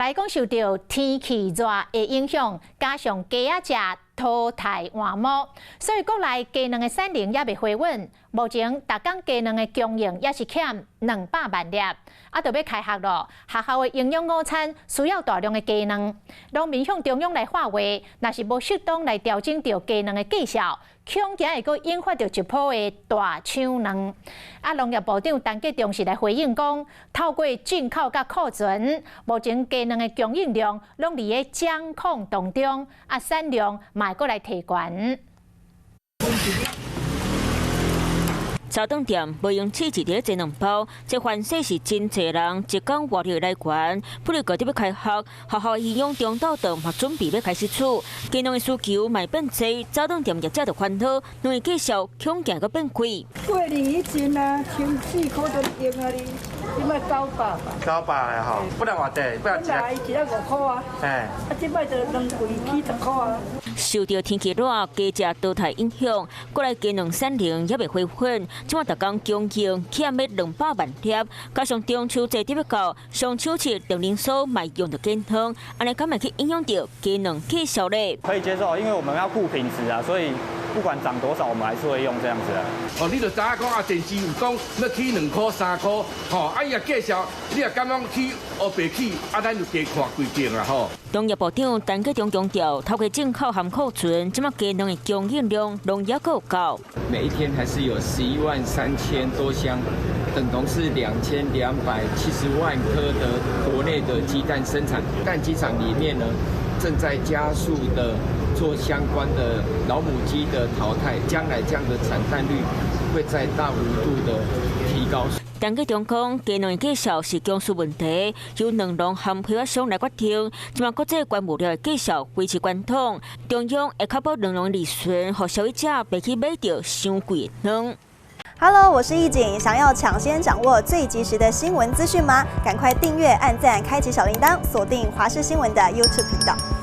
來講受著天氣熱的影響，加上雞仔食淘汰換母，所以國內雞卵的產量猶未回穩。目前逐工雞卵的供應也是欠200萬粒，啊，著欲開學囉，學校的營養午餐需要大量的雞卵。農民向中央來發話，若是無適當來調整著雞卵的價數，恐驚會閣引發著一波的大搶卵。啊，農業部長陳吉仲是來回應講，透過進口佮庫存，目前雞卵的供應量攏佇咧掌控當中，啊，產量嘛會閣來提懸。早頓店無閒試佇咧煎卵包，這番勢是真濟人一工活力來源。不過閣欲開學，學校營養中晝頓嘛準備欲開始煮，雞卵的需求嘛變濟，早頓店業者就煩惱，卵的價數恐驚閣變貴。過年彼陣啊，1004塊就用啊哩，這擺900吧。900的吼，本來偌濟，本來一粒5塊啊。啊，這擺就兩櫃起10塊啊。受著天氣熱、雞隻淘汰影響，國內雞卵產量猶未回穩。這擺逐工供應欠欲200萬粒，加上中秋節欲到，雙秋節訂零數嘛用著雞卵，按呢敢會去影響著雞卵價數咧？可以接受，因為我們要顧品質啊，所以不管漲多少，我們還是會用這樣子啊。哦，你就知影講啊，電視有講欲起2塊3塊，吼，啊伊若價數，你若感覺起烏白起，啊咱就加看幾間啊吼。農業部長陳吉仲強調，透過進口和庫存，這擺雞卵的供應量攏猶閣有夠。每一天還是有11萬3000多箱，等同是2270萬顆的國內的雞蛋生產。蛋雞場裡面呢，正在加速的做相關的老母雞的淘汰，將來這樣的產蛋率會再大幅度的提高。陳吉仲講，雞卵的價數是供需問題，由卵農和批發商來決定。這擺國際原物料的價數維持懸檔，中央會確保卵農利潤，予消費者袂去買著傷貴的卵。 Hello，我是易景，想要搶先掌握最及時的新聞資訊嗎？趕快訂閱、按讚、開啟小鈴鐺，鎖定華視新聞的 YouTube 頻道。